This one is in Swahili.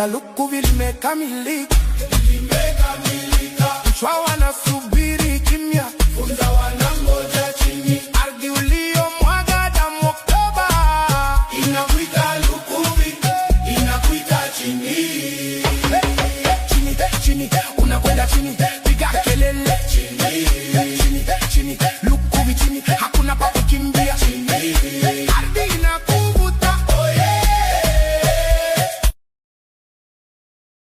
La Lukuvi limekamilika, Limekamilika. Mchwa wanasubiri kimya, Funza wanangoja chini. Ardhi uliomwaga damu Oktoba Inakuita Lukuvi, inakuita chini. Chini, chini, unakwenda chini.